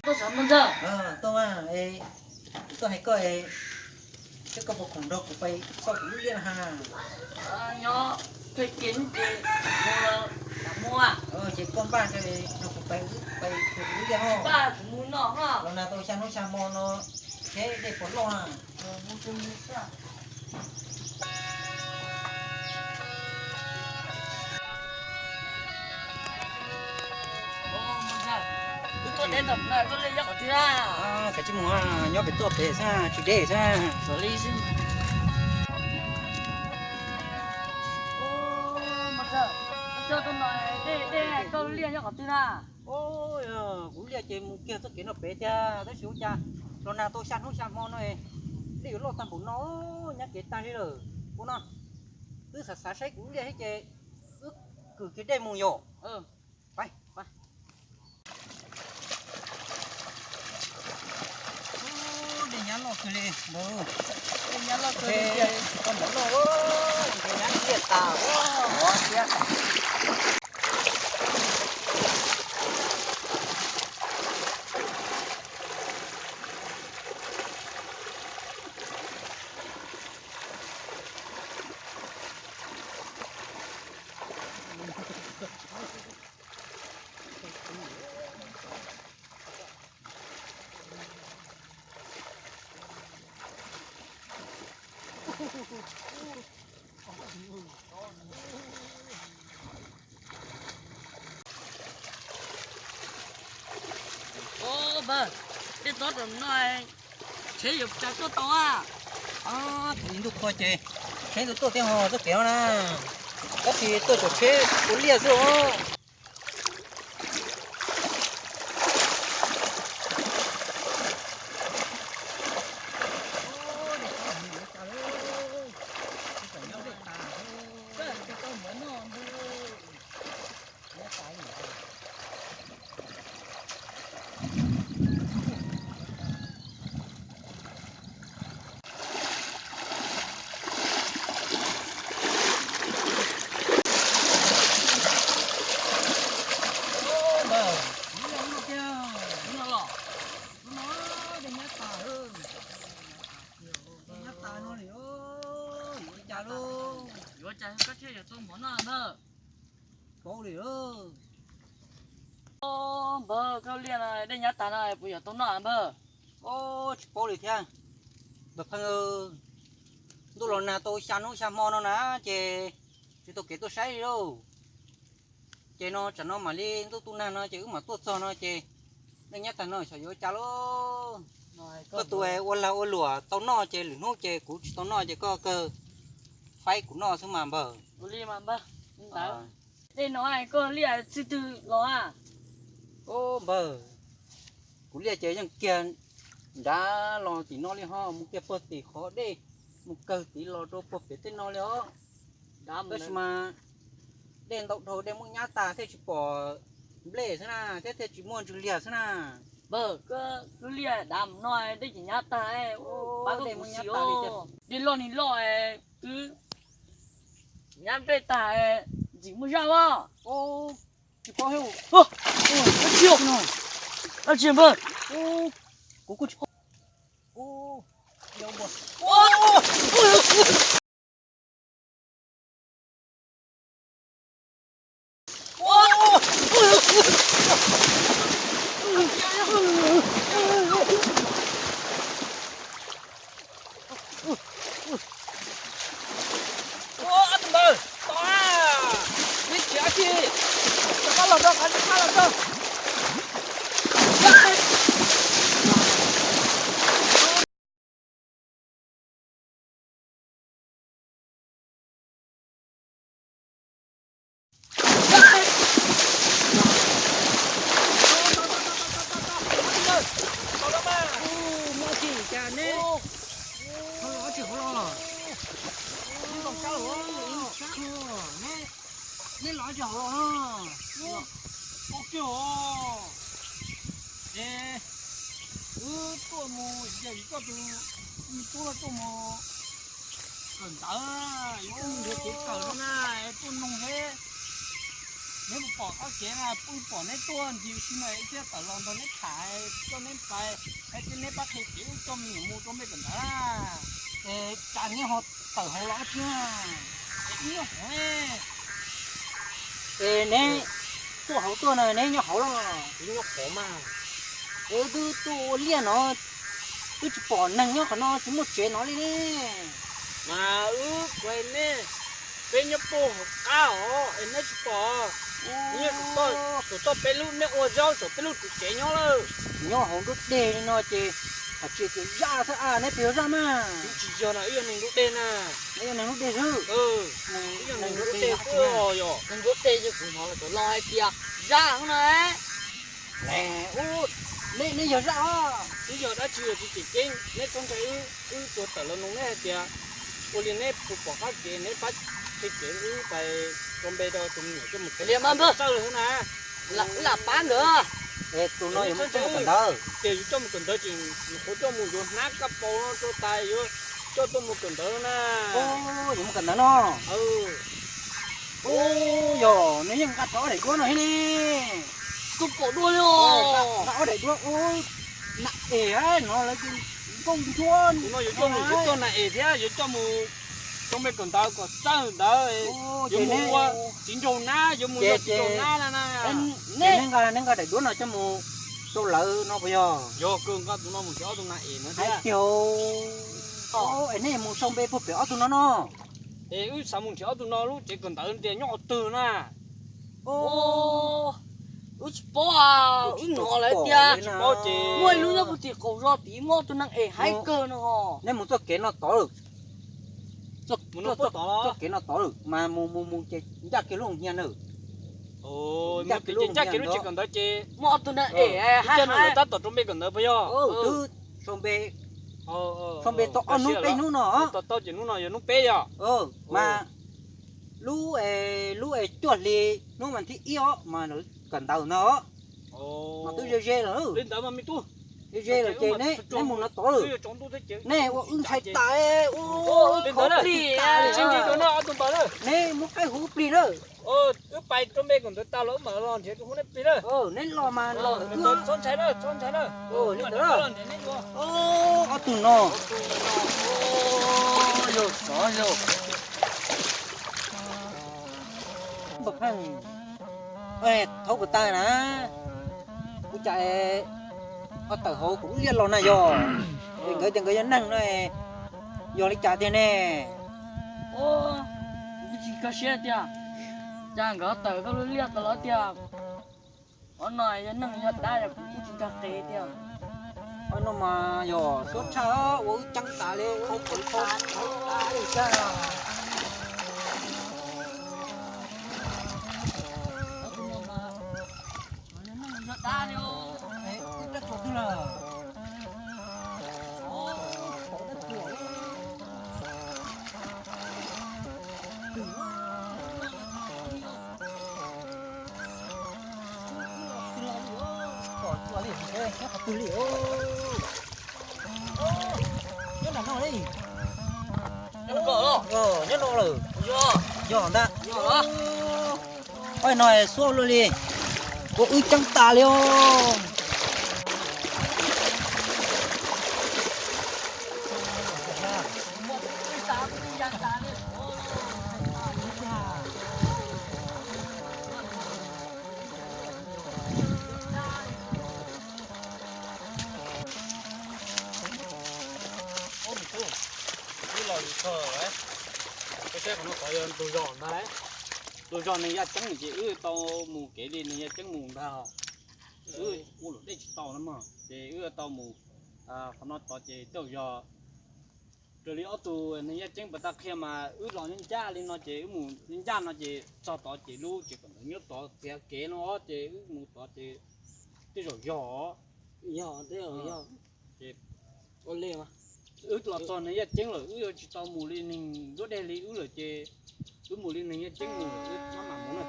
Tuaj xav mus ntag. Tuaj mas, tuaj hais koj, seb koj puas khoom nrog kuv pais xauj kuv lub liaj na ha. Nyob pem kev ces mus los mus. Ces koj npaj nrog kuv pais, pais kuv lub liaj ho. Npaj kuv mus no ha. Los nag tau xya hnub xya hmo no, seb dej puas loj na. Koj tsis mus, nyob pem toj pem xwb, tsis deb xwb. Koj liaj nyob qhov twg na? Kuv liaj ces mus kiag txoj kev no pem tiag, tab sis ua cas los nag tau xya hnub xya hmo no, dej yuav loj tag npaum no, nyab kev tag li lawm. Ua no, wb xav xav saib kuv liaj thiab ces wb kwm kiag dej mus yom. Dej nyab loj kawg li ntawd. Dej nyab loj kawg li tiag. Tau npaum no, ces nyab liaj tas, ua thiab. Npawg, tej tob tom no tsheb yuav cas tuaj tau a? Thaum ib ntuj kho ces tsheb ntuj tuaj thiab ho txoj kev no na, tab sis tuaj caum tsheb ua liaj xwb os. Dej nyab tas no li, yuav ua cas lauj? Yuav ua cas koj thiaj yuav tau mov noj npawg? Paub li. Npawg, koj liaj no dej nyab tas no puas yuav tau noj npawg? Tsis paub li thiab. Npawg Pheej, ntuj los nag tau xya hnub xya hmo no na, ces tsis tau kev tuaj saib li lauj. Ces no tsam no mam li ntuj tu nag no ces wb mam tuaj txog no ces dej nyab tas no xyov yuav ua cas lauj. Koj tus ua lag ua luam tau noj ces lwm hnub ces kuv tsis tau noj ces koj kawg faib kuv noj xwb mas npawg. Ua li mas npawg. Dej no koj liaj txij twg los a? Npawg, kuv liaj ces yeej kiag nrad los tim no li ho mus kiag puag tim qhov dej mus kawg tid los rau puag pem tej no li os. Tab sis mas dej ntau dhau dej muab nyab tas thiaj tsis pom nplej xwb na, thiab thiaj tsis muaj ntswg liag xwb na. Npawg, koj liaj dav mus no dej ces nyab tag, pab koj kuv sim os. Dej loj ni loj, twb nyab nplej tag, ntxim muaj zaj as. Tsis paub, dab tsi, dab tsi npawg? Kuv kuj tsis paub. Ua, tus npawg, tos a, neb tsis dab tsi, rov qab los rau qhov neb tshaj los rau. Neb los tsis hauv los, neb los sab los, neb los tsis hauv los no. Ua kiag os. Es wb tuaj mus, yog koj tus me tub no tuaj mus kawm ntawv, yuav mus nrhiav kev kawm no na, tuaj noog seb Neb puas pom qab kev na, wb pom neb tuaj ncig ua si no, wb thiaj tawm los nrog neb tham, coj neb pais, thiab neb pab qhia kev wb coj me nyuam mus rau npe kawm ntawv na. Es cas neb ho tawm hauv los thiab? Es wb nyob hauv. Es neb tuaj hauv tuaj no neb nyob hauv los? Wb nyob hauv mas. Es wb twb tuaj ua liaj no, twb tsis pom neeg nyob qhov no, tsis muaj tsev no li ne. Mas wb kuv hais nej, peb nyob puag hauv qab os, es neb tsis pom? Neb saum toj peb lub, neb ua zaub saum peb lub tus tsev nyob lawm. Nyob hauv nruab dej li no ces hais tsis tias zaj xwb a, neb puas yog zaj mas? Wb tsis yog na, wb yog neeg nruab dej na. Neb yog neeg nruab dej xwb? Wb yog neeg nruab dej xwb os. Yog neeg nruab dej ces kuv hnov lawv cov laus hais tias zaj no. Neb, neb yog zaj os? Twb yog dab tsi los tsis tseem ceeb, neb txhob ntshai wb, wb tsuas tawm los nug neb hais tias ua li neb puas pom qab kev, neb pab qhia kev wb pais rau npe rau tus me nyuam coj mus tsev. Lam pab nkawd. Tus no yuav coj mus kawm ntawv. Ces yuav coj mus kawm ntawv ces nyuam qhuav coj mus yuav hnab kab paus no rau tas yuav coj tuaj mus kawm ntawv no na. Yuav mus kawm ntawv no. Ub, yog nws yeej nqa tau ob daim duab no thiab ne. Tsis tau pom dua li os. Nqa ob daim duab ub, na es no lawv nkauj ncuab. Tus no yuav coj mus yuav coj na es thiab yuav coj mus rau npe kawm ntawv kom txawj ntawv, yuav mus ua txiv nraug nab, yuav mus ua txiv nraug nab na. Neb nqa, neb nqa daim duab no coj mus rau lawv no puas yog? Yog, kawg nqa tus no mus nrhiav ob tug na es no thiab. Tiag, es neb mus sau npe puag pem ob tug no no? Es wb xav mus nrhiav ob tug no lub tsev kawm ntawv tias nyob qhov twg na. Wb tsis paub, wb hnov lawv tias muaj ib lub nyob puag tim qaum zos tid muaj ob tug neeg es haib kawg no. Neb mus txoj kev no tod lawm. Txoj kev no tod lawm mas mus mus mus ces ncaj kiag lub hoos hias na. Ncaj kiag lub hoos hias ntawd ces muaj ob tug neeg es haib tab tom rau npe kawm ntawv puas yog? Twb sau npe, sau npe tau ob hnub peb hnub no. Tau ces hnub no yog hnub peb yog? Mas lub, lub cuaj hli hnub vas thib ib os mas lawv kawm ntawv ntag os. Mas twb ze ze lawm. Ze ze lawm ces neb mus no tod lawm. Neb ua wb ntshai tas, ua wb khov plig tas li. Neb muab qaib hu wb plig na. Wb pais rau npe kawm ntawv tas los wb mam los nrhiav rau hauv neb plig na. Neb los mas los, txhob ntshai na, txhob ntshai na. Li ntawd, ob tug no. Yog xov yog npawg Pheej, thaub kuv tawg na, ua cas koj tawm hauv kuv lub liaj los na yog? Es nkawd tias nkawd yog neeg no, yog li cas tiag ne? Kuv tsis nkag siab tiag, cas nkawd tawm koj lub liaj tas los tiag. Qhov no yog neeg yog dab yog kuv kuj tsis nkag qe tiag. Qhov no mas yog suab tshaj ua wb ceeb tas li, ua wb qhov tas li. Nyob nram no li. Nyob no lawm. Yog ntag. Oj, no xuab luaj li, ua wb ceeb tas li os. Wb los yus txog, koj saib qhov no tod yog tus zos ntag lauj. Tus zos neeg yaj ceeb ces wb tau mus kev li neeg yaj ceeb mus ntag. Wb ua luam dej tsis tau na mog ces wb tau mus qhov no tod ces tej zaum yog raws li ob tug neeg yaj ceeb pas tau qhia mas wb los ncaj li no ces wb mus ncaj no ces txog tod ces lub tsev kawm ntawv nyob tod txiav kev no ces wb mus tod ces tej zaum yog. Yog, tej zaum yog. Ces wb los txog neeg yaj ceeb lawm wb yuav tsis tau mus li neeg nruab dej li wb lawm ces wb mus li neeg yaj ceeb mus lawm wb txhob mam mus na.